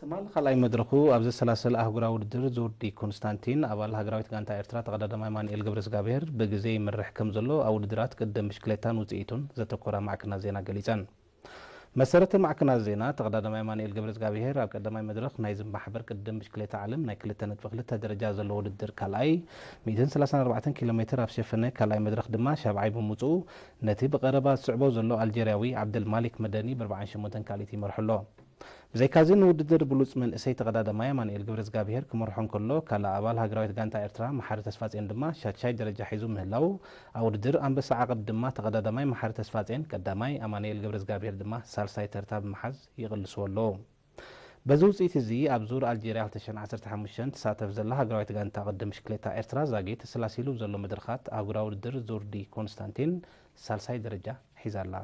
ትማል ካልኣይ መድረኹ ኣብ ዘሰላሰለ ኣህጉራዊ ውድድር ዙር ዲ ኮንስታንቲን ኣባል ሃገራዊት ጋንታ ኤርትራ ተቐዳዳማይ ኣማኑኤል ገብረዝጋብሔር ብግዜ ይመርሕ ከም ዘሎ ኣብ ውድድራት ቅድም ብሽክሌታን ውጽኢቱን ዘተኮራ ማዕከናት ዜና ገሊጸን። መሰረተ ማዕከናት ዜና ተቐዳዳማይ ኣማኑኤል ገብረዝጋብሔር ኣብ ቀዳማይ መድረኽ ናይዚ ማሕበር ቅድም ብሽክሌታ ዓለም ናይ ክልተ ነጥቢ ክልተ ደረጃ ዘለዎ ውድድር ካልኣይ ሚእትን ሰላሳን ኣርባዕተን ኪሎ ሜትር ኣብ ሸፈነ ካልኣይ መድረኽ ድማ ሻብዓይ ብምውጽኡ ነቲ ብቐረባ ዝስዕቦ ዘሎ ኣልጀርያዊ ዓብደል ማሊክ መደኒ ብ ኣርባዓን ሸሞንተን ካልኢት ይመርሑ ኣሎ። ብዘይካዚ ንውድድር ብሉጽ መንእሰይ ተቐዳዳማይ ኣማኑኤል ገብረዝጋብሔር ክመርሖ እንከሎ ካልእ ኣባል ሃገራዊት ጋንታ ኤርትራ መሓሪ ተስፋጼን ድማ ሻድሻይ ደረጃ ሒዙ ምህላው ኣብ ውድድር ኣንበሳ ዓቐብ ድማ ተቐዳዳማይ መሓሪ ተስፋጼን ቀዳማይ ኣማኑኤል ገብረዝጋብሔር ድማ ሳልሳይ ተርታ ብምሓዝ ይቕልስዎ ኣለዉ። በዚ ውፅኢት እዚ ኣብ ዙር ኣልጀርያ ክልተ ሽሕን ዓሰርተ ሓሙሽተን ትሳተፍ ዘላ ሃገራዊት ጋንታ ቅድም ብሽክሌታ ኤርትራ ዛጊት ተሰላሲሉ ዘሎ መድረኻት ኣህጉራዊ ውድድር ዙር ዲ ኮንስታንቲን ሳልሳይ ደረጃ ሒዛ ኣላ።